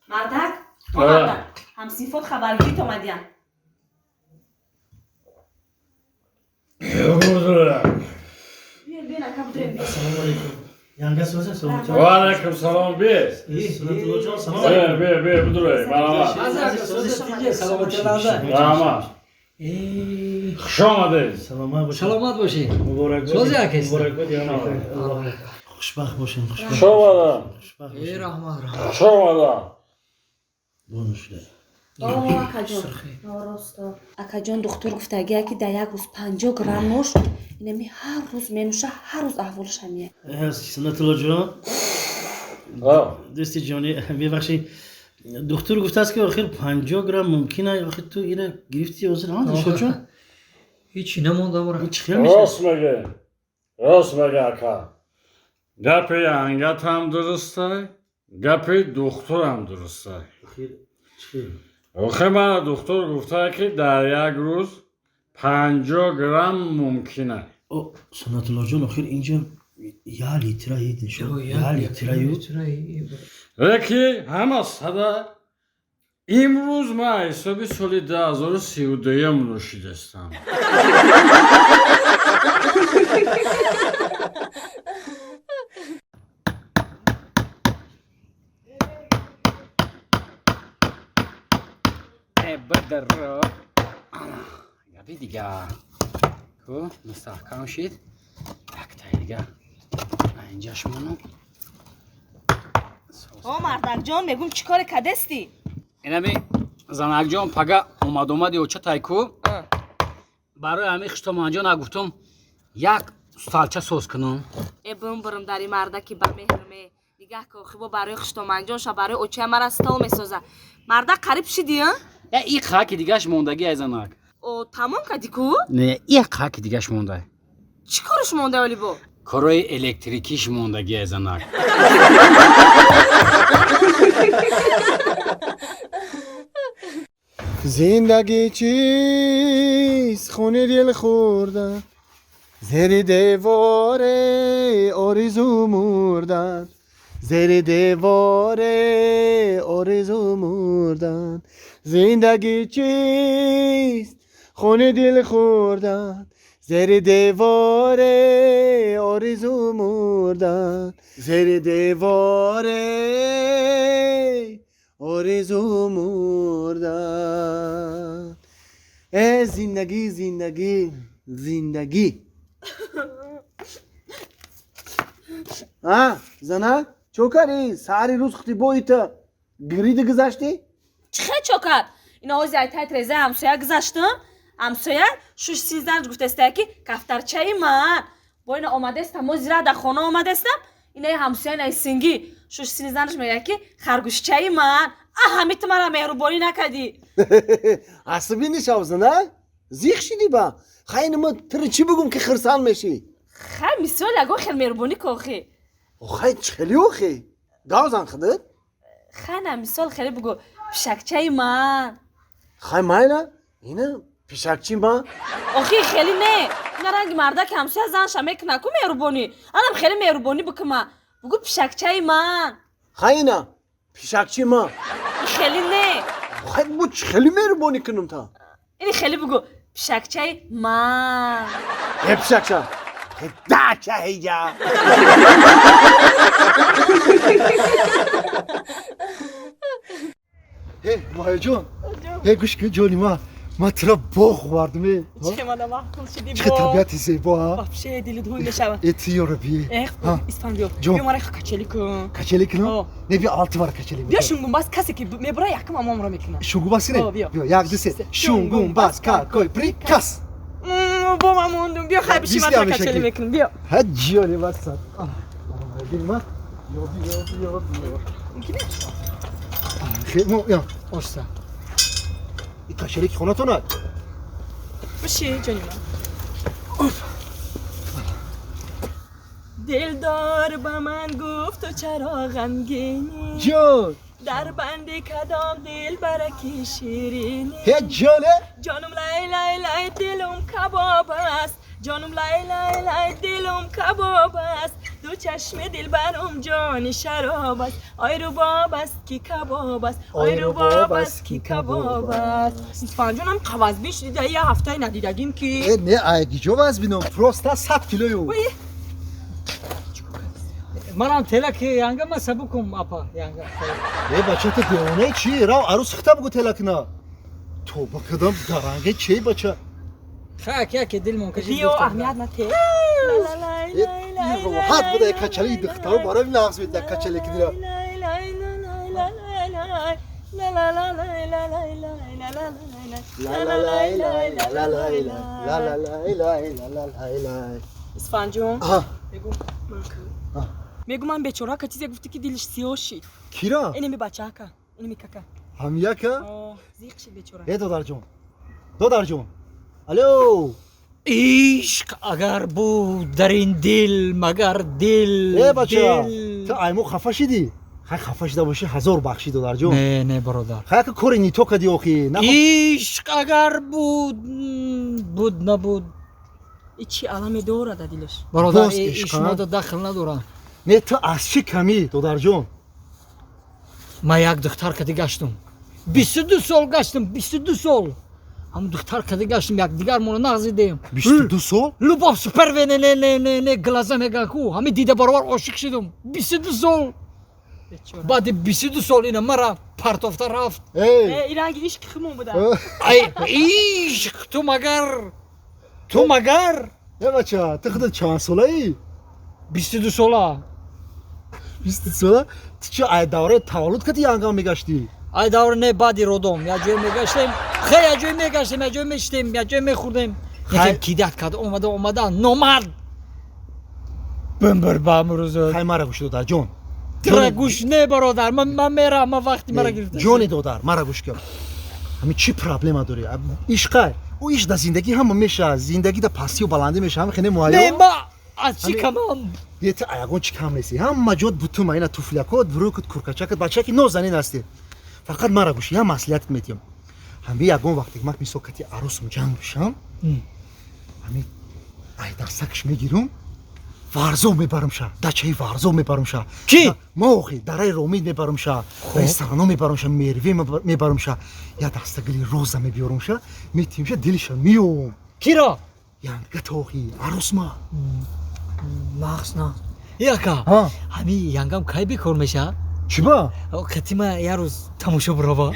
Мардак, о мардак, ҳамсинфот хабаргирит омадиян. Биё, ака, будурем. Ассалому алайкум. Янга соза, салом. Ва алайкум салом, би. Sunatullo jon, салом Бе, алайкум. бе, бе, будурай. Марҳамат. Марҳамат. Хуш омадед. Саломат бошед. Саломат бошед. Муборак бод. Сози ака. Муборак бод, янга. Хушбахт бошед, хушбахт. Хуш омадам. Хушбахт Эй, бошед. раҳмат, раҳмат. Хуш омадам. Бонушда. О, акаҷон, норосто. Акаҷон, духтур гуфтагия, ки дар як рӯз 50 грамм нӯш, инами ҳар рӯз менӯша, ҳар рӯз аҳволаш ҳамия. Sunatullo jon, А, дӯсти ҷонӣ, мебахшед. Духтур гуфтааст, ки охир 50 грамм мумкин аст. Охир ту ина гирифти ҳозир, ҳа, Дилшодҷон? Ҳичи намондам. Ин чӣ хел мешавад? Рост мегӣ. Рост мегӣ, ака. Гапи ангатам дурустай, гапи духтурам дурустай. Охир чӣ хел? Охир мана духтур гуфта, ки дар як рӯз 50 грамм мумкин аст. О, Сунатулло ҷон, охир инҷо як литра ид, Дилшод. Як литра ю. Леки ҳама сада имрӯз ман ҳисоби соли 2032 нӯшидастам. Бадр, габи дига ку мустаҳкам шид, яктаи дига инҷаш монам. О, мардакҷон, мегум, чӣ коре кадестӣ? Инами, занакҷон, пага омад-омади оча тайку барои ҳами хиштоманҷон гуфтум, як сталча соз кунам. Э, бумбурум дари мардаки ба меҳрме. Нигаҳ ку, хибо барои хуштоманҷонша, барои очая мара стол месоза. Мардак, қариб шидӣ, а? Я и хаки дигаш мондагӣ, ай занак. О, тамом кардӣ ку? Не, як хаки дигаш монда. Чӣ корш монда оли бо? Корои электрикиш мондагӣ, ай занак. Зиндагӣ чист, хуни дил хӯрдан, зери деворе оризу мурдан, зери деворе оризу мурдан. Зиндагӣ чист, хуни дил хӯрдан, зери деворе оризу мурдан, зери деворе оризу мурдан. Э, зиндагӣ, зиндагӣ, зиндагӣ. А, зана, чо кардӣ? Саҳари рӯз хутибоита гириди гузаштӣ? Чӣ хел чо кард? Ина ҳози айтай трезаи ҳамсоя гузаштам, ҳамсоя шуш сизданч гуфтастая, ки кафтарчаи ман бо ина омадестам, мо зира дар хона омадестам, инаи ҳамсоя, инаи сингӣ шуш синизданаш мегӯяд, ки харгӯшчаи ман. А ҳами ту мара меҳрубонӣ накардӣ. Асабӣ нишав, зана, зиқ шидӣ ба. Хай, ма тира чӣ бигум, ки хирсанд мешӣ? Хай, мисол, ягон хел меҳрубонӣ ку охи. Хай, чӣ хеле охи? Гав зан худат. Хай, на, мисол, хеле бугӯ: пишакчаи ман. Хай, майла, ина пишакчи ман. Охи, хеле не, ина ранги мардаки ҳамсоя занша мекуна ку меҳрубонӣ, анам хеле меҳрубонӣ бикума, бугӯ: пишакчаи ман. Хай, ина пишакчи ман. Хеле не. Хай, бо чӣ хеле меҳрубонӣ кунам та? Ини хеле бугӯ: пишакчаи ман. Э, пишакча дача ҳеҷа. Э, Моҳиҷон, э, гӯш кун, ҷони ман, ман тура боғ овардам, э. Чӣ мада маъқул шидӣ. Чӣ табиати зебо, а? Вообще дилит ҳуй мешавад. Э, ту ёра бие. Эх, Исфандиёр, Ҷон. биё, мара качели кун. Качели кунам? О. Не, биё, алтивара качели. Биё, шунгумбас, касе ки мебура, якум амомро мекунад. Шунгумбас О, не? биё. Биё, як, ду, се. Шунгумбас, какой приказ. Бо ман мондум. Биё, хай, биши, Мисли ман тура ҳамешагӣ. качели мекунам, биё. Ҳа, ҷони ман, сад. Дили ман. Ё, биё, биё, биё. Хе, мо, ё, оста. И качели ки хонатон Биши, ҷони ман. Дилдор ба ман гуфту: чаро ғамгинӣ? Ҷон. Дар банди кадом дилбараки ширинӣ? Ҳе, ҷоне. Ҷонум, лай лай лай, дилум кабоб аст. Ҷонум лай лай лай, дилум кабоб аст, ду чашми дилбарум ҷони шароб аст. Ой рубоб аст ки кабоб аст, ой рубоб аст ки кабоб аст. Исфанҷонам қавазбин шудида, я ҳафтаи надидагим ки. Э, не, ай гиҷо вазбинам, просто 100 килою. Манам тела ки янга ма сабукум, апа, янга. Э, бача, ту девонаи чи? Рав арӯс хита бугу тела кина. Тоба кадам, гаранге чей, бача? Хак яке дилмон кашид. Биё, аҳамият нате. Э, роҳат буда, як качалии духтаро барои нағз бед, як качале ки дира. Исфанҷон, мегу ман бечора ка чизе гуфтӣ ки дилиш сиёҳ шид. Кира? Инеми бачака, инеми кака. Ҳамяка? Зиқ шид бечора. Э, додарҷон, додарҷон, алло. Ишқ агар буд дар ин дил, магар дил. Э, бача, ту айму хафа шидӣ? Хай, хафа шида бошӣ, ҳазор бахшӣ, додарҷон. Не, не, бародар. Хай, яка кори нито кадӣ охи. Ишқ агар буд, буд, набуд. И чӣ аламе дорад да дилаш? Бародар, ишмода дахл надорам. Не, ту аз чӣ камӣ, додарҷон? Ман як духтар кади гаштум, 22 сол гаштум, 22 сол ҳамн духтар кади гаштум, якдигармонро нағзидем. 22 сол? Любовь с первой не не не не не глаза меган ку, ҳамин дида баробар ошиқ шидум. 22 сол, баъди 22 сол ина мара партофта рафт. Э, иранги ишқи хумон буда. Ай ишқ, ту магар, ту магар. Э, бача, ту худат чанд солаӣ? 22 сола. 22 сола? Ту чӣ, ай давраи таваллуд кати янгам мегаштӣ? Ай давра не, баъди родом як ҷое мегаштем, хе, як ҷое мегаштем, як ҷое мешитем, як ҷое мехӯрдем. Якем кидат кард, омада, омада, номард бимбир ба амрӯзо. Хай, мара гӯш, додарҷон. Тира гӯш не, бародар, ман мерам, ман вақти мара гирифта. Ҷони додар, мара гӯш кун. Ҳамин чӣ проблема дорӣ? Ишқай, ӯ ишқ дар зиндагӣ ҳама мешавад, зиндагӣ дар пастию баландӣ мешавад, ҳама хеле муҳайё. Не, ма аз чӣ камам? Е, ту ягон чӣ кам нестӣ, ҳама ҷот бутума, ина туфлякот, брукот, куркачакат, бачаки нозанин ҳастӣ. Фақат мара гӯш, як маслиҳатат метиҳам. Ҳами ягон вақте ман мисол кати арӯсум ҷанг бишам, ҳами ай дастакаш мегирам, Варзоб мебарам ша, дачаи Варзоб мебарам ша. Ки? Ма охи, дараи Ромид мебарам ша, ресторано мебарам ша, Мерве мебарам ша, як дастагили роза мебиёрам ша, метиҳем ша, дилиша миём. Киро? Янгата охи, арӯсма. Нағз, нағз, яка. Ҳами янгам кай бекор меша? Чӣ ба? Катима як рӯз тамошо бирова.